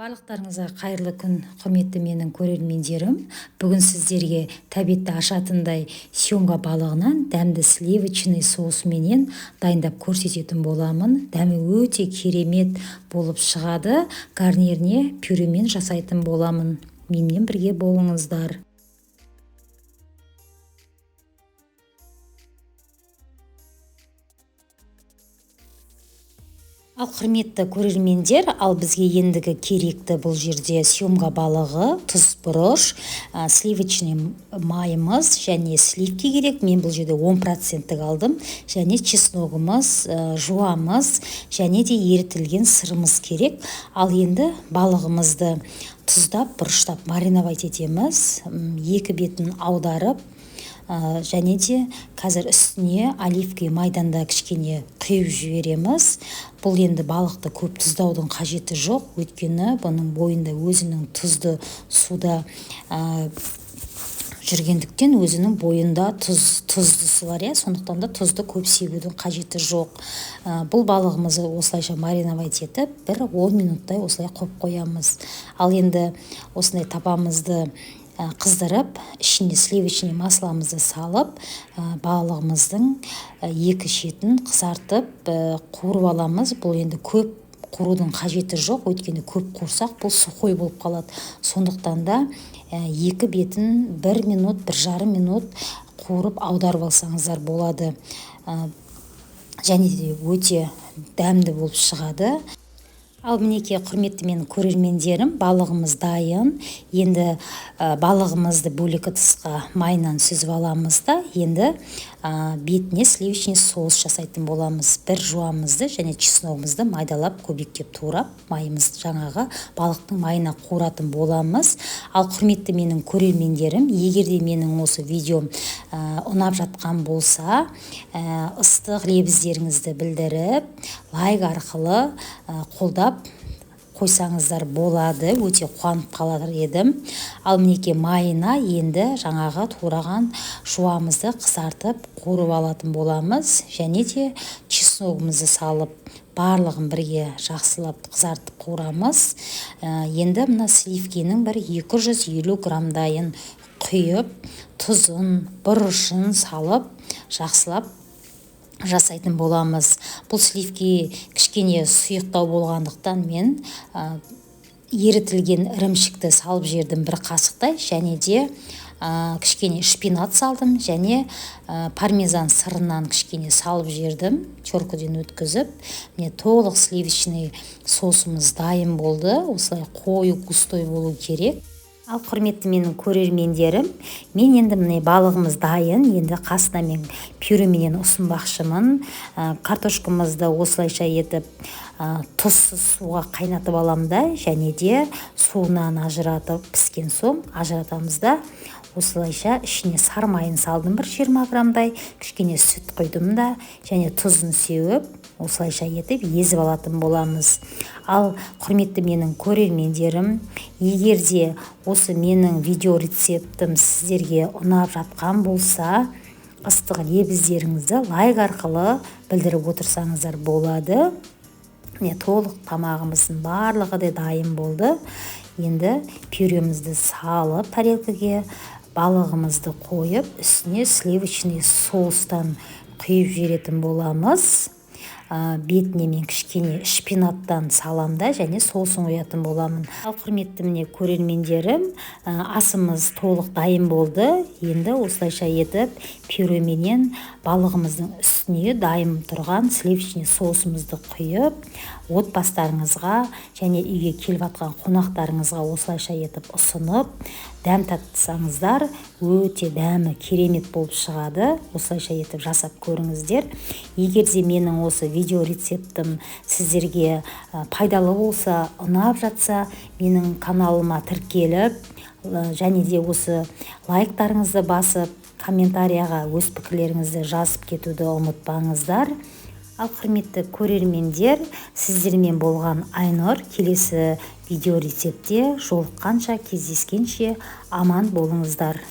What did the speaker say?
Барлықтарыңызға қайырлы күн, құрметті менің көрермендерім. Бүгін сіздерге тәбетті ашатындай сёмга балығынан дәмді сливочный соусменен дайындап көрсететін боламын. Дәмі өте керемет болып шығады. Гарниріне пюремен жасайтын боламын. Менімен бірге болыңыздар. Ал құрметті көрермендер, ал бізге ендігі керекті бұл жерде сёмга балығы, тұз, бұрыш, сливочный майымыз және сливки керек. Мен бұл жерде 10%-тік алдым. Және чесногымыз, жуамыз және де ерітілген сырымыз керек. Ал енді балығымызды тұздап, бұрыштап мариновать етеміз. Екі бетін аударып, және де қазір үстіне оливковый майдан да кішкене құйып жібереміз. Бұл енді балықты көп тұздаудың қажеті жоқ, өйткені бұның бойында өзінің тұзды суда жүргендіктен өзінің бойында тұздысы бар, иә, сондықтан да тұзды көп себудің қажеті жоқ. Бұл балығымызды осылайша мариновать етіп, бір 10 минуттай осылай қойып қоямыз. Ал енді осындай табамызды қыздырып, ішіне сливочный масломызды салып, балығымыздың екі шетін қызартып, қуырып аламыз. Бұл енді көп қуырудың қажеті жоқ, өйткені көп қуырсақ бұл сухой болып қалады. Сондықтан да екі бетін 1 минут, бір жарым минут қуырып аударып алсаңыздар болады. Және де өте дәмді болып шығады. Ал мінекей, құрметті менің көрермендерім, балығымыз дайын. Енді балығымызды бөлек ыдысқа майынан сүзіп аламыз да, енді бетіне сливочный соус жасайтын боламыз. Бір жуамызды және чесногымызды майдалап, көбектеп турап, майымыз жаңағы балықтың майына қуыратын боламыз. Ал құрметті менің көрермендерім, егер де менің осы видеом ұнап жатқан болса, ыстық лебіздеріңізді білдіріп, лайк арқылы қолдап қойсаңыздар болады, өте қуанып қалар едім. Ал мінекей майына енді жаңағы тураған жуамызды қызартып қуырып алатын боламыз. Және де чесногымызды салып, барлығын бірге жақсылап қызартып қуырамыз. Енді мына сливкенің бір 250 граммдайын құйып, тұзын, бұрышын салып, жақсылап жасайтын боламыз. Бұл сливки кішкене сұйықтау болғандықтан мен ерітілген ірімшікті салып жібердім бір қасықтай, және де кішкене шпинат салдым, және пармезан сырынан кішкене салып жібердім, теркіден өткізіп. Міне толық сливочный соусымыз дайын болды. Осылай қою густой болу керек. Ал құрметті менің көрермендерім, мен енді міне балығымыз дайын, енді қасына мен пюременен ұсынбақшымын. Картошкамызды осылайша етіп, тұзсыз суға қайнатып аламын да, және де суынан ажыратып, піскен соң ажыратамыз да, осылайша ішіне сары майын салдым бір 20 граммдай, кішкене сүт құйдым да, және тұзын сеуіп, осылайша етіп езіп алатын боламыз. Ал құрметті менің көрермендерім, егер де осы менің видео рецептім сіздерге ұнап жатқан болса, ыстық лебіздеріңізді лайк арқылы білдіріп отырсаңыздар болады. Міне толық тамағымыздың барлығы да дайын болды. Енді пюремізді салып тарелкаге, балығымызды қойып, үстіне сливочный соустан құйып жіберетін боламыз. Бетіне мен кішкене шпинаттан салам да, және соусын қоятын боламын. Ал құрметті міне көрермендерім, асымыз толық дайын болды. Енді осылайша етіп пюременен балығымыздың үстіне дайын тұрған сливочный соусымызды құйып, отбасыларыңызға және үйге келіп жатқан қонақтарыңызға осылайша етіп ұсынып, дәм татсаңыздар, өте дәмі керемет болып шығады. Осылайша етіп жасап көріңіздер. Егер де менің осы видео рецептім сіздерге пайдалы болса, ұнап жатса, менің каналыма тіркеліп, және де осы лайктарыңызды басып, комментарияға өз пікірлеріңізді жазып кетуді ұмытпаңыздар. Ал құрметті көрермендер, сіздермен болған Айнұр. Келесі видео рецептте жолыққанша, кездескенше аман болыңыздар.